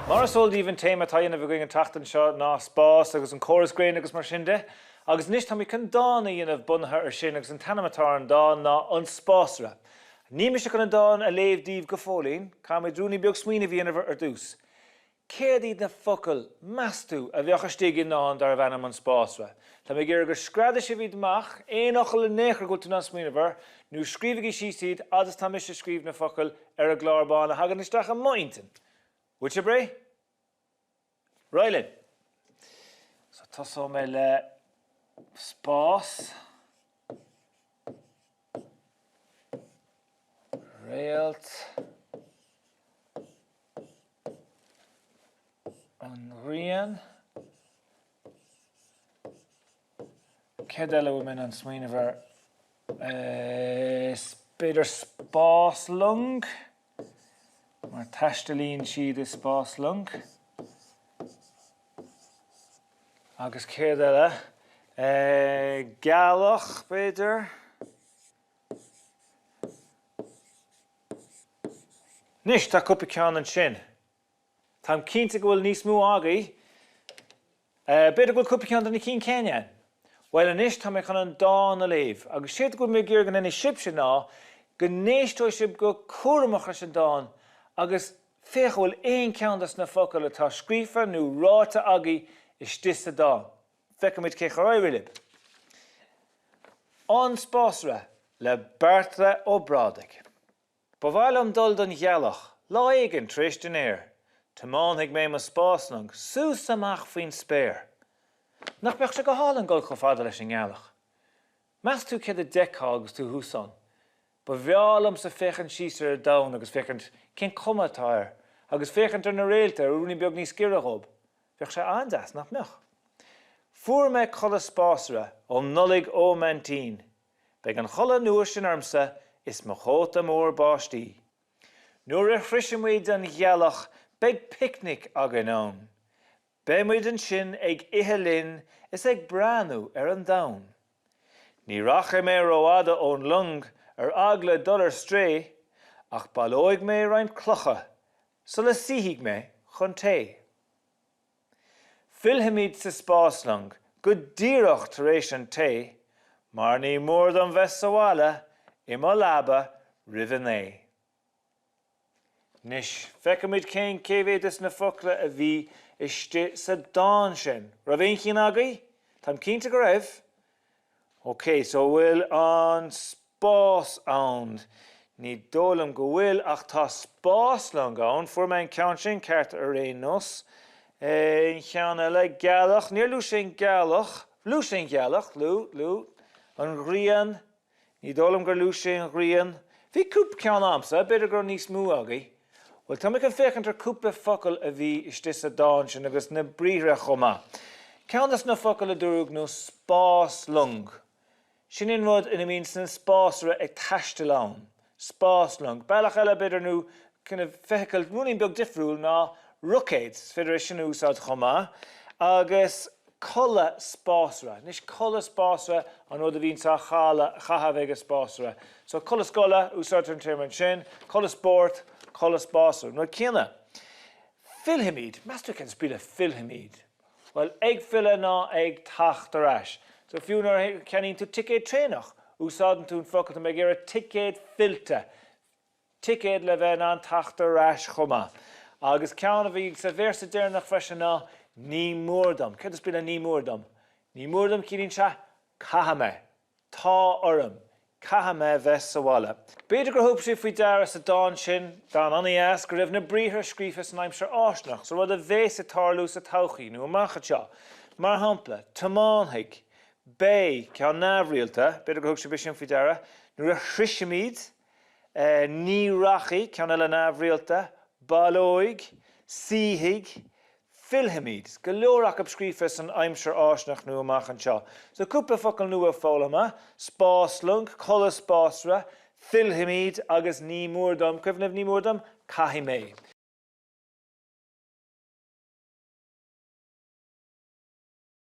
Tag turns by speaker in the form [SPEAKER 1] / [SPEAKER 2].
[SPEAKER 1] Mar is eol daoibh an téama atá á dhéanamh againn an tseachtain seo ná spás agus an córas gréine agus mar sin de. Agus anois táimid chun dán a dhéanamh bunaithe ar sin agus an t-ainm atá ar an dán ná An Spásaire. Níl mise chun an dán a léamh daoibh go fóillín, caithfimid ruainnín beag smaoinimh a dhéanamh ar dtús. Céard iad na focail, meas tú, a bheadh istigh i ndán darbh ainm An Spásaire? Tá mé ag iarraidh go screadfaidh sibh iad amach, aon fhocal in aon chor go bhfuil tú in ann smaoineamh air, nó scríobhaigí síos iad fhad is tá mise ag scríobh na focail ar an gclár bán a thagann isteach i m'intinn. Bhfuil sibh réidh? Ar aghaidh linn! So tosóidh mé le spás. Réalt. An ghrian. Céard eile a bhfuil mé in ann smaoineamh air? B'fhéidir spáslong, mar taistealaíonn siad i spáslong. Agus céard eile? Gealach, b'fhéidir. Anois, tá cúpla ceann ansin. Táim cinnte go bhfuil níos mó agaibh. B'fhéidir go bhfuil cúpla ceann de na cinn céanna ann. Bhuel, anois tá mé chun an dán a léamh, agus séard go bhfuil mé ag iarraidh go ndéanfaidh sibhse ná go n-éisteoidh sibh go cúramach leis an dán agus féach an bhfuil aon cheann des na focail atá scríofa nó ráite agaibh istigh sa dán. Feicfimid cé chomh éirigh libh. An Spásaire le Beairtle Ó Brádaigh. Ba mhaith liom dul don ghealach, lá éigin tar éis dinnéir. Tiománfaidh mé mo spáslong suas amach faoin spéir. Nach mbeadh sé go hálainn dul chomh fada leis an ngealach? Meas tú céard a d'fheicfeá agus tú thuas ann? Ba bhreá liomsa féachaint síos ar an domhan agus féachaint cén cuma atá air, agus féachaint ar na réalta ar ruainnín beag níos giorra dhób. Bheadh sé an-deas, nach mbeadh? Fuair mé culaith spásaire um Nollaig ó m'aintín. Beidh an chulaith nua sin ormsa is mo chóta mór báistí. Nuair a shroisfidh muid an ghealach beidh picnic againn ann. Beidh muid ansin ag ithe linn is ag breathnú ar an domhan. Ní rachaidh mé rófhada ón long ar eagla dul ar strae ach baileoidh mé roinnt clocha sula suífidh mé chun tae. Fillfimid sa spáslong go díreach tar éis an tae mar ní mór dom bheith sa bhaile i mo leaba roimh a naoi. Anois, feicfimid cén cé mhéad des na focla a bhí istigh sa dán sin. Raibh aon chinn agaibh? Táim cinnte go raibh. Ok, so bhfuil an spás ann? Ní dóigh liom go bhfuil, ach tá spáslong ann. Fuair mé an ceann sin ceart ar aon nós. Aon cheann eile? Gealach. Níor luaigh sé an gealach. Luaigh sé an ghealach. Luaigh, luaigh. An ghrian. Ní dóigh liom gur luaigh sé an ghrian. Bhí cúpla ceann a'msa, b'fhéidir go raibh níos mó agaibh. Bhuel, tá mé chun féachaint ar cúpla focal a bhí istigh sa dán sin agus na briathra chomh maith. Ceann des na focail a dúradh ná spáslong. Sin é an rud ina mbíonn an spásaire ag taisteal ann. Spáslong. Bealach eile, b'fhéidir, nó kind of feithicil ruainnín beag difriúil ná roicéad. Is féidir é sin a úsáid chomh maith. Agus culaith spásaire. Anois, culaith spásaire, an rud a bhíonns á chaitheamh ag an spásaire. So, culaith scoile, úsáidtear an téarma ansin, culaith spóirt, culaith spásaire. An rud céanna. Fillfimid. Meas tú céard is brí le fillfimid? Bhuel, ag filleadh ná ag teacht ar ais. So, fiú nuair a cheannaíonn tú ticéad traenach, úsáideann tú an focal, tá mé ag iarraidh ticéad fillte. ticéad le bheith in ann teacht ar ais chomh maith. Agus ceann a bhí sa véarsa deireanach freisin ná Ní mór dom. Céard is brí le ní mór dom? Ní mór dom, ciallaíonn sé caithfidh mé, tá orm, caithfidh mé bheith sa bhaile. B'fhéidir gur thug sibh faoi deara sa dán sin, dán an-dheas, go raibh na briathra scríofa san aimsir fháistineach, so rud a bhéas ag tarlú sa todhchaí nó amach anseo. Mar shampla, tiomáinfidh, beidh, ceann neamhrialta, b'fhéidir gur thug sibh é sin faoi deara, nuair a shroisfimid, Ní rachaidh, ceann eile neamhrialta, baileoidh, suífidh, fillfimid. Go leor acu scríofa san aimsir fháistineach nó amach anseo. So cúpla focal nua foghlamtha, spáslong, culaith spásaire, fillfimid agus ní mór dom, cuimhnigh ní mór dom, caithfidh mé.